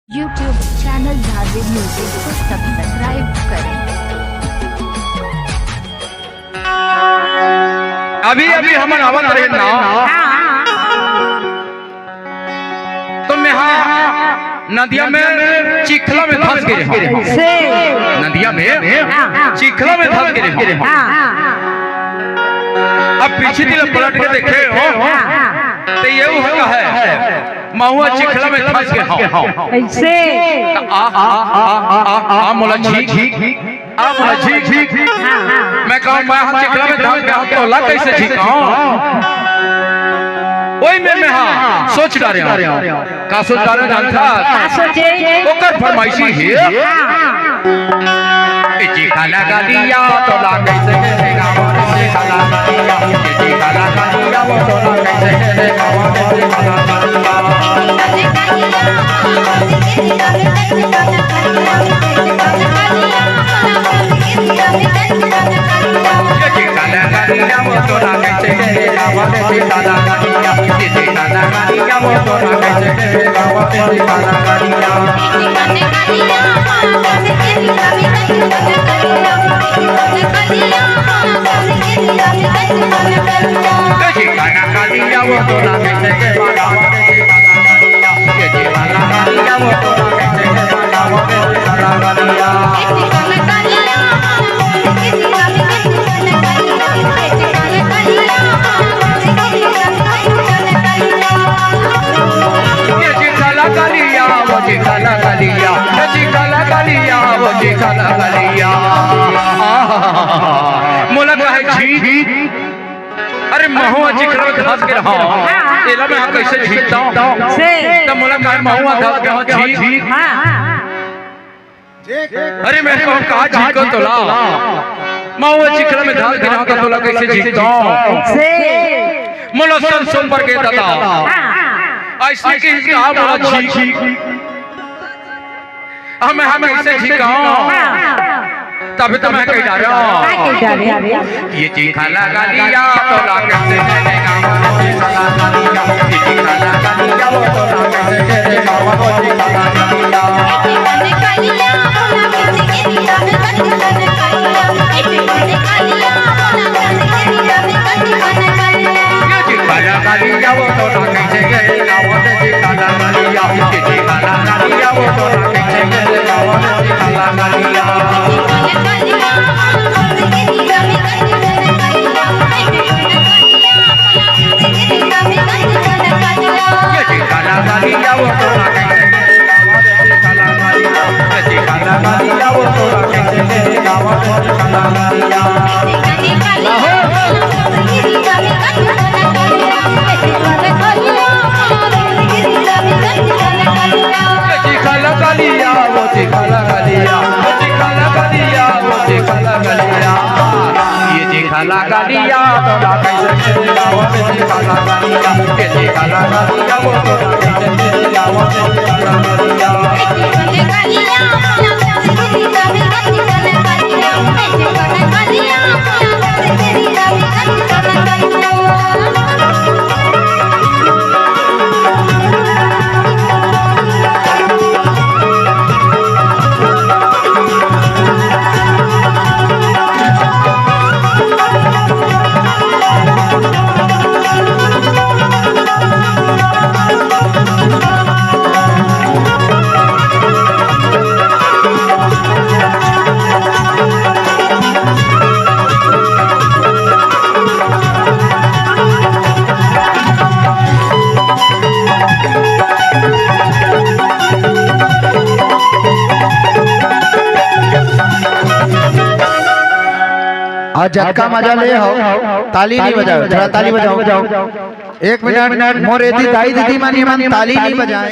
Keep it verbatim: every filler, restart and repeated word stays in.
YouTube channel Dharavi music को subscribe करें। अभी अभी हमन आवत रहे ना, तो मैं हा नदिया में चिखला में धस गे रहे। से नदिया में हाँ, हाँ। चिखला में धस गे रहे। हाँ, हाँ। अब पीछे तिला पलट के देखे हो, हाँ, हाँ। तो ये हुआ है, महुआ चिखला में धस गे हो। ऐसे। आ, आ, आ, आ, आ, आ, मोला झीक, झीक, आ, मोला झीक, झीक। हाँ, हाँ। मैं कहूँ, मैं हा चिखला में धस गे हो, तोला कैसे झीकहूँ? वही में मैं हा सोच डारे हूँ। का सोच डारे हूँ जानथा? का सोचे? ओकर फरमाइशी हे। हाँ, हाँ। ए चिखला गलिया तोला कैसे के गाँव में चिखला गलिया, ए चिखला गलिया वो तोला कैसे के गाँव में चिखला गलिया। मोला कहे झीक, अरे महुआ चिखला में धस गे रहा, एला मैं हा कैसे झीकता हूँ? से। त मोला कहे महुआ धस गे हो झीक। हाँ, हाँ। अरे मैं कहूँ का झीको तोला, महुआ चिखला में धस गे रहा, त तोला कैसे झीकता हूँ? से। मोला सरसों पर के दादा, हाँ, हाँ। ऐसने के हिसाब मोला झीक। अब मैं हा कैसे झीकहूँ? तभी तो मैं कहि डारे हूँ। का कहि डारे? ये चिखला गलिया तोला कैसे झीकहूँ? ये चिखला गलिया वो तोला कैसे झीकहूँ? ये चिखला गलिया वो तोला कैसे झीकहूँ? ये चिखला गलिया, ये चिखला गलिया वो तोला कैसे झीकहूँ? आज जतका मजा ले हो, ताली नहीं बजाओ, थोड़ा ताली बजाओ। एक मिनट, मोर एती दाई दीदी मन, ये मन ताली नहीं बजाए।